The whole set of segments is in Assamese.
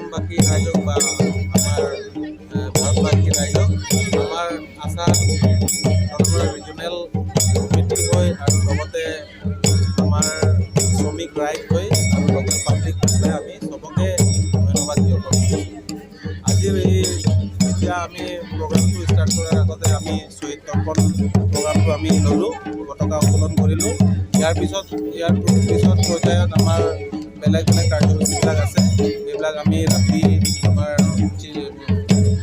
অসমবাসী ৰাইজক বা আমাৰ ভাৰতবাসী ৰাইজক আমাৰ আশা ৰিজনেল কমিটি হৈ আৰু লগতে আমাৰ শ্ৰমিক ৰাইজ হৈ আৰু লোকেল পাব্লিক হৈ আমি চবকে ধন্যবাদ জ্ঞাপন কৰিছোঁ। আজিৰ এই এতিয়া আমি প্ৰগ্ৰামটো ষ্টাৰ্ট কৰাৰ আগতে আমি শ্বহীদ তৰ্পণ প্ৰগ্ৰামটো আমি ল'লোঁ, পতাকা উত্তোলন কৰিলোঁ। ইয়াৰ পিছত পৰ্যায়ত আমাৰ বেলেগ বেলেগ কাৰ্যসূচীবিলাক আছে। এইবিলাক আমি ৰাতি আমাৰ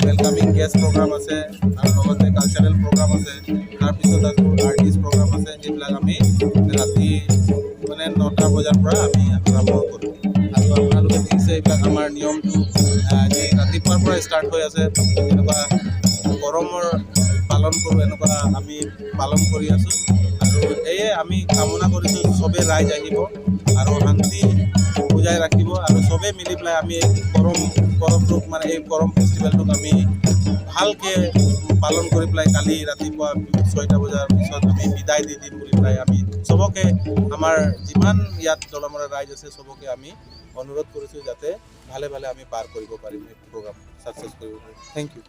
ৱেলকামিং গেষ্ট প্ৰগ্ৰাম আছে আৰু লগতে কালচাৰেল প্ৰগ্ৰাম আছে। তাৰপিছত আকৌ আৰ্টিষ্ট প্ৰগ্ৰাম আছে। সেইবিলাক আমি ৰাতি মানে 9টা বজাৰ পৰা আমি আৰম্ভ কৰোঁ। আৰু আপোনালোকে দেখিছে, এইবিলাক আমাৰ নিয়মটো আজি ৰাতিপুৱাৰ পৰা ষ্টাৰ্ট হৈ আছে। যেনেকুৱা কৰমৰ পালন কৰোঁ, এনেকুৱা আমি পালন কৰি আছোঁ। আৰু সেয়ে আমি কামনা কৰিছোঁ, চবেই ৰাইজ আহিব আৰু শান্তি বজাই ৰাখিব আৰু চবেই মিলি পেলাই আমি এই কৰম পৰৱটোক, মানে এই কৰম ফেষ্টিভেলটোক আমি ভালকৈ পালন কৰি পেলাই কালি ৰাতিপুৱা 6টা বজাৰ পিছত আমি বিদায় দি দিম বুলি পেলাই আমি চবকে, আমাৰ যিমান ইয়াত দলমৰা ৰাইজ আছে, চবকে আমি অনুৰোধ কৰিছোঁ, যাতে ভালে ভালে আমি পাৰ কৰিব পাৰিম, এই প্ৰগ্ৰাম ছাকচেছ কৰিব পাৰিম। Thank U.